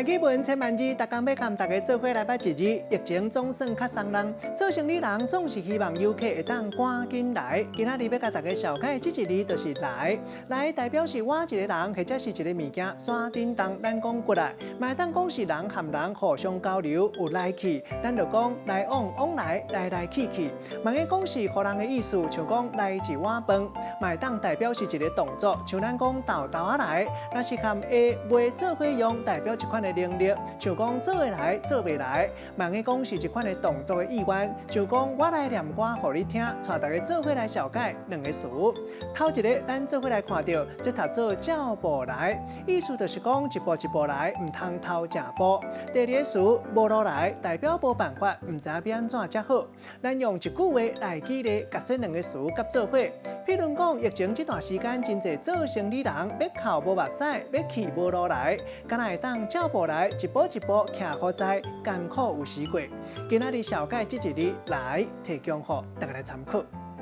台語文千萬字，逐工欲佮大家做伙來捌一字。疫情總算較鬆人，做生理人總是希望遊客會當趕緊來。今仔日欲共大家紹介這一字就是來，來代表是倚一個人或者是一个物件山頂動，咱講過來，嘛會當講是人和人互相交流有來去，咱就講來往往來來來去去。嘛會講是予人的意思，像講來一碗飯，嘛會當代表是一个動作，像咱講沓沓仔來，若是和會袂做伙用，代表一款的能力，像講做會來做袂來，嘛會講是一款的動作的意願，像講我來念歌予你聽，帶大家做伙來紹介兩个詞。頭一个，咱做伙來看著，這讀做照步來，意思就是講一步一步來，毋通偷食步。第二个詞無路來，代表無辦法，毋知影欲按怎才好。咱用一句話來舉例，共這兩个詞結做伙。譬如講，疫情這段時間，真濟做生理人欲哭無目屎，欲去無路來，敢若會當照步來，一步一步徛予在，艱苦有時過。今仔日紹介這一字來，提供予大家來參考。